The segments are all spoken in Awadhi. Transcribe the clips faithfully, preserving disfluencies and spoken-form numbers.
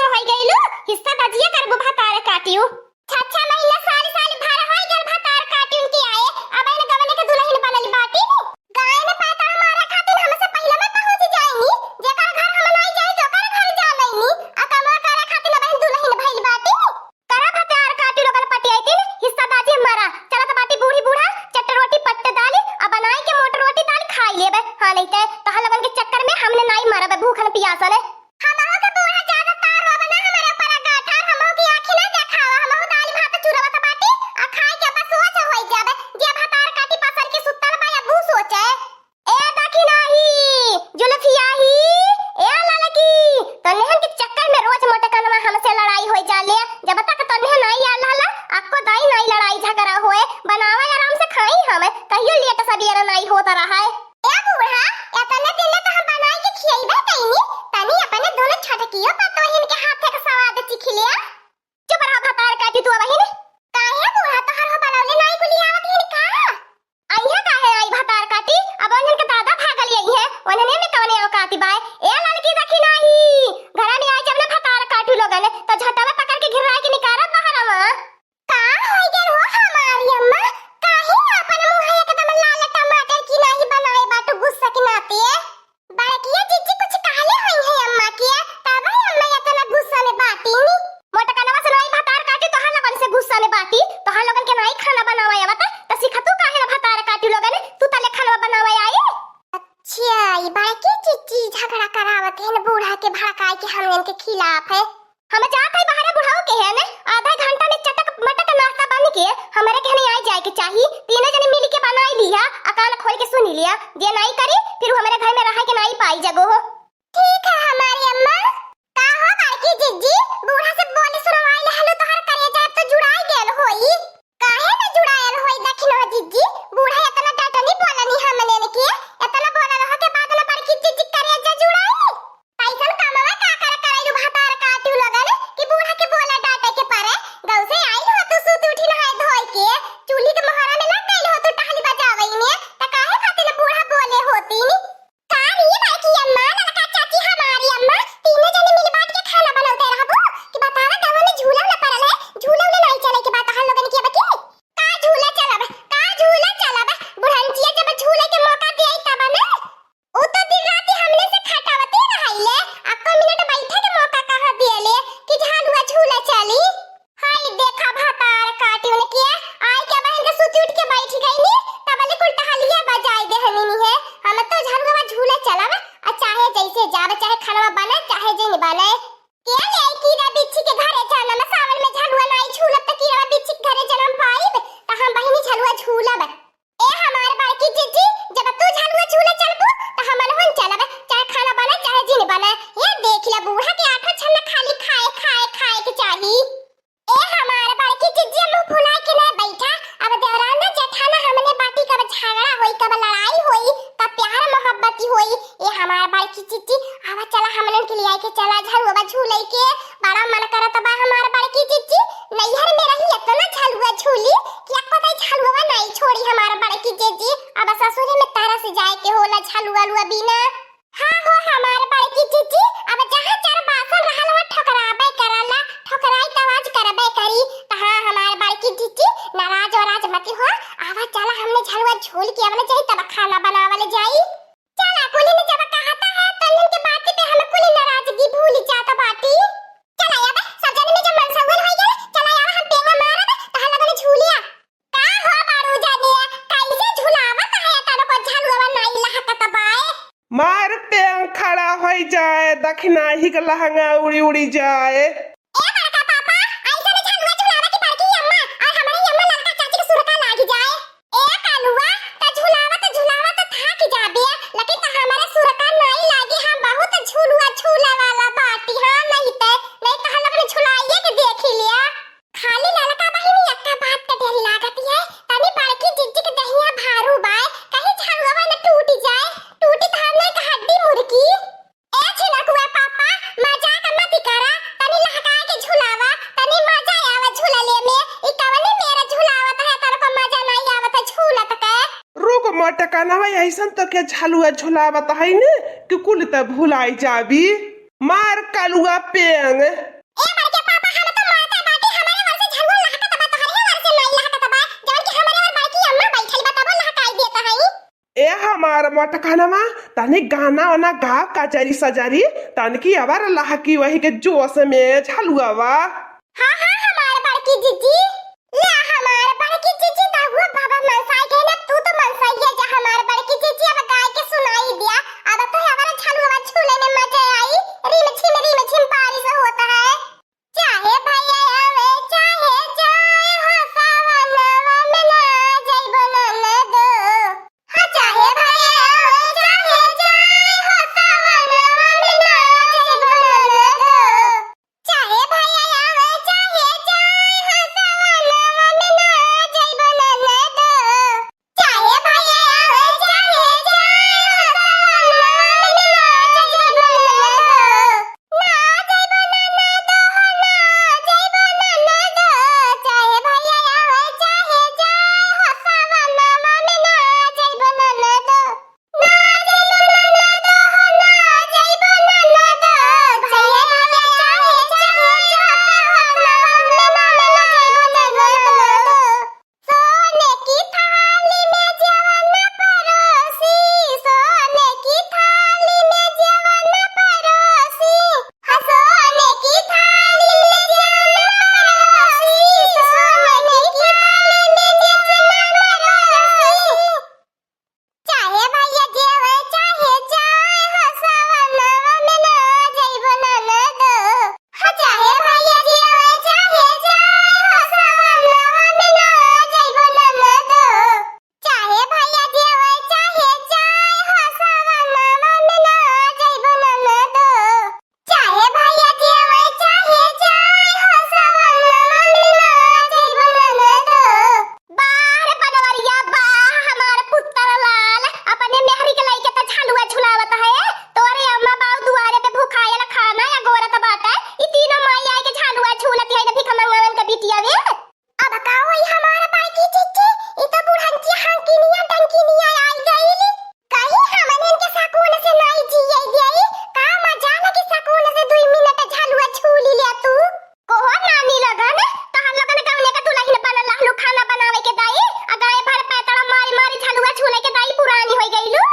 होइ गइलू, हिस्सा दजिया करबू भतार काटियो। छह छह महीना, साल साल भर होइ गल भतार काटियो के आए, अब इन गवने के दुलहिन बनल बाटी। गाय में पैतारा मारे खातिर हमसे पहिले में पहुँच जाइनी, जेकर घर हम नाई जाई, ओकर घर जा लइनी, आ कमवा करे खातिर अब इन दुलहिन भइल बाटी। करा भतार काटी लोगन पटियाइतिन, हिस्सा दाजी हमारा। चलत बाटी बूढ़ी बूढ़ा, चट्ट रोटी पट्ट दाली, आ बनाई के मोट रोटी दाल खाई लेबे। हाँ, नहीं ते तोहर लोगन के चक्कर में हमने नाई मरबे भूखन पियासन। हमहू के बूढ़ा ज्यादा तार रोबे ना, हमारे ऊपर गाठा, हमहू की आँखी ना देखावा, हमहू दाल भात चुरवत बाटी, आ खाए के बस सोच होई जाबे। जे भतार काटी पसर के सुतल बा, अब ऊ सोचे। ए दखिनाही, जुल्फियाही, ए ललकी, तोन्हन के चक्कर में रोज मोटकनवा हमसे लड़ाई होइ जाले। जब तक तोन्हन नाई आल हला, अक्को दाई नाई लड़ाई झगड़ा होए। बनावा आराम से खाई हम, कहियो लेट सबेर नाई होत रहा है। ए बूढ़ा, एतने दिन ले तो हम बनाई के खियइबे कइनी, तनी अपने दोनों छोटकियो पतोहिन के हाथे के स्वाद चिख लिया। चुप रहा भतार काटी तू अबहिन। काहे बूढ़ा, तोहर हो बनौले नाई कुली आवत हिन का? अइहे काहे आई भतार काटी, अब उन्हन के दादा भागल अइहे, उन्हने में कवने औकात बाय। ए ललकी दखिनाही, घरा में आई जब ना भतार काटू लोगन, तो झटवा पकड़ के घिर्रा के निकारब बहरवा। का होइ गल हो हमारी अम्मा, काहे अपन मुँह एकदम लाल टमाटर की नाई बनाए बाटू गुस्सा के नाते? बड़किया जिज्जी कुछ कहले होइहैं अम्मा के, तबै अम्मा एतना गुस्सा में बाटी नी। मोटकनवा से नाई भतार काटी, तोहार लोगन से गुस्सा में बाटी। तोहार लोगन के नाई खाना बनावे आवत, त सिखतू काहे ना भतार काटी लोगन, तू तले खाना बनावे आई। अच्छा, ई बड़की जिज्जी झगड़ा करावत है न, बूढ़ा के भड़काए के हमनन के खिलाफ है। हम जात है बाहरे बुढ़ऊ के है ने, आधा घंटा में चटक मटक नाश्ता बन के हमरे के हने आई जाए के चाही। तीनों जने मिल के बनाई लिया, आ कान खोल के सुनी लिया। जे नाई करी, फिर उ हमरे घर में रहे के नाई पाई जगो हो। ठीक है हमारी अम्मा। का हो बड़की जिज्जी, बूढ़ा से बोली सुनवाई लेहलू, तोहर करेजा अब तो जुड़ाई गेल होई। काहे न जुड़ायल होई दखिनवा जिज्जी, बूढ़ा एतना डटनी बोलनी हमने के, एतना बोलल हो के बाद न बड़की जिज्जी करेजा जुड़ाई। कैसन कमवा का कर करैलू भतार काटू लगन कि बूढ़ा के बोला डांटे के परे। गौ से आइल हो तू सूत उठी नहाए धोए के, चूल्ही के मोहरा में लग गइल हो तू टहली बजावई में, त काहे खातिर बूढ़ा बोले होती? का रे बड़की अम्मा, ललका चाची, हमारी अम्मा, तीनों जने मिल बांट के खाना बनौते रहबू कि बतावा गाँव में झूला न पड़ल है, झूला उला नहीं चले के बात हर लोगन के बकी। का झूला चलब, का झूला चलब, बुढ़ंचिया जब झूले के मौका दिए तब न। उ तो दिन रात हमने से खटावते रहिले, अक्को मिनट बैठे के मौका कहाँ दियले कि झलुआ झूला चली। हाय देखा भतार काटी उनके, आय के बहन के सुती उठ के बैठ गई नी, तबले कुल टहलिया बजाए देहनी है। हम तो झलुआ झूला चलब, आ चाहे जैसे जाब, चाहे खानवा बने, चाहे जिन बने। के ले कीड़ा बिच्छी के घरे जनम, सावन में झलुआ नाई झूलब त कीड़ा बिच्छी के घरे जनम पाइब, त हम बहिनी झलुआ झूलब। ए हमार बड़की जिज्जी, जब तू झलुआ झूले चलबू, त हमन हुन चलब, चाहे खाना बने, चाहे जिन बने। ये देख ले, बूढ़ा के आठो छन्ना खाली खाए, खाए, खाए के चाही। ए हमार बड़की जिज्जी, मुंह फुलाए के ना बैठा। अब देवरान ना जेठाना हमने बाटी, कब झगड़ा होई, कब लड़ाई होई, कब प्यार मोहब्बती होई। ए हमार बड़की जिज्जी, आवा चला, हमनन के लियाई के चला, झलुआ झूले के बड़ा मन करत बा हमार बड़की जिज्जी। नैहर में रही इतना झलुआ झूली कि अब पता झलुआ नहीं छोड़ी हमार बड़की जिज्जी। अब ससुरे में तरस जाए के होला झलुआ लुआ बिना। हाँ हो हमार बड़की जिज्जी, अब जहाँ चार बासन रहल वहाँ ठोकराबे करला, ठोकराई त आवाज करबे करी। त हाँ हमार बड़की जिज्जी, नाराज वाराज मती हो, आवा चला हमने झलुआ झूल के अब न जाई तब खाना बनावल जाई। चला कुली ने जब कहता है तन्नन के बात पे हम कुली नाराजगी भूल जात बाटी। चला अब सब जने में जब मनसौल हो गया, चला अब हम पेवा मारब, तहन लगन झूलिया। का हो बारू जानिया, कैसे झुलावत है तनको झलुआ नाई लहकत बाए? मार पेंग खड़ा होई जाए, दखिनाही के लहंगा उड़ी उड़ी जाए। ए बड़का पापा, ऐसे में झलुआ झुलावे की बड़की अम्मा और हमारी अम्मा ललका चाची के सुरका लागी जाए। ए कालुआ, त झुलावत झुलावत थाक जाबे, लेकिन त हमारे सुरका नाई लागी, हम बहुत झुलुआ झूले वाला बाटी, हाँ नहीं ते, नहीं त हम लोग ने झुलाइए के देखी लिया। खाली ललका बहिनी एक्का बात के डर लागत है, तनी बड़की जिज्जी के दहिया भारू बाय, कहीं झलुआ न टूट जाए, टूटी त हमने एक हड्डी मुर्की। ए छिलकुआ पापा, मजाक मत करा, तनी लहकाए के झुलावा, तनी मजा आवा झुलले में। ई कवने मेरा झुलावत है, तनको मजा नहीं आवत है झूलत के। रुक मोटकनवा, ऐसन तो के झलुआ झुलावत है ने कि कुल त भुलाई जाबी। मार कालुआ पेंग। मोटकनवा, तनी गाना वाना गाव, कजरी सजरी, तनकी अबर लहकी वही के जोश में झलुआवा। हाँ, हाँ, हमार बड़की जीजी। ले हमार बड़की जीजी, त हुआ बाबा मनसाई गए ना, तू तो मनसाई है जा हमार बड़की जीजी, अब गाय के सुनाई दिया, अब तो हमारा झलुआ झूले में मजा आई, रिम झिम रिम झिम बारिश होता है। चाहे भैया आवे, चाहे जाए, हो सावनवा में ना जइबो ननदो। हाँ, चाहे भैया आवे, चाहे जाए, हो सावनवा में ना जइबो ननदो। चाहे भैया आवे, चाहे जाए, हो सावनवा में ना जइबो ननदो। चाहे भैया आवे, चाहे जाए, हो सावनवा में ना जइबो ननदो। ना जइबो ननदो, ना जइबो ननदो, चाहे भैया आवे, चाहे जाए, हो सावनवा में ना जइबो ननदो। ना जइबो ननदो, ना जइबो ननदो, चाहे भैया, चाहे जाए, हो सावनवा में ना जइबो ननदो। सोने की थाली में जेवन परोसी, सोने की थाली में जेवन परोसी, हाँ, सोने की थाली में जेवन परोसी, सोने की थाली में जेवन परोसी। चाहे भैया जेवे, चाहे जाए, हो सावनवा में ना जइबो ननदो। हाँ, चाहे भैया जेवे, चाहे जाए, हो सावनवा में ना जइबो ननदो। चाहे भैया जेवे, चाहे जाए, हो सावनवा में ना जइबो ननदो। चाहे भैया जेवे, चाहे जाए, हो सावनवा में ना जइबो ननदो। बाह रे बनवरिया बाह, हमार पुत्तर लाल, अपने मेहरी के लइके त झलुआ झुलावत है। तोरे अम्मा बाऊ दुआरे पे भुखायल खाना अगोरत बाटे, ई तीनों माई आए के झलुआ झूलत है, न भिखमंगवन के बिटिया वे। अब का होई हमार बड़की जीजी, ई तो बुढ़नकी हंकिनिया डंकिनिया आई गईली। कहीं हमन इनके सकून से नाई जिए दियाई, का मजाल कि सकून से दुई मिनट झलुआ झूली ले तू। कोहो नानी लगन, तहन लोगन गवने के दुलहिन बनल रहलू खाना बनावे के दाई, आ गाय भर पैतड़ा मारी मारी झलुआ झूले के दाई पुरानी होई गईलू।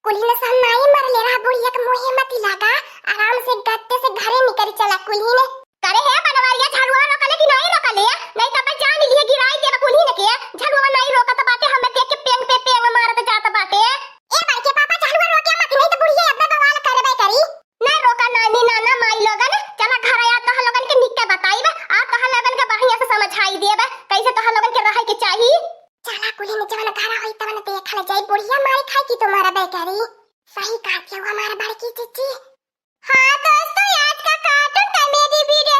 कुल्हिन सन नाई मरले रहा बुढ़िया के मुँहे मती लगा, आराम से गत्ते से घरे निकल चला कुल्हिन। करे हे बनवरिया, झलुआ रोकले कि नाई रोकले? नहीं तब जान लिए गिराई देब कुल्हिन के। झलुआ नाई रोकत बाटे, हमें देख के पेंग पे पेंग मारत जात बाटे। ए बड़के पापा, झलुआ रोके मत, नहीं तो बुढ़िया अब बवाल करबे करी। ना रोका नानी, नाना, माई लोगन, चला घर आ, तोह लोगन के निक्के बताइब, आ तोह लोगन के बढ़िया से समझाई देब, कैसे तोह लोगन के रहे के चाही। चला कुल्हिन जवन घर होई तवन देखल जाई, बुढ़िया माई खाई की तुम्हारा बेकरी। सही कहती हो हमारा बड़की जीजी। हाँ दोस्तों, आज का cartoon comedy video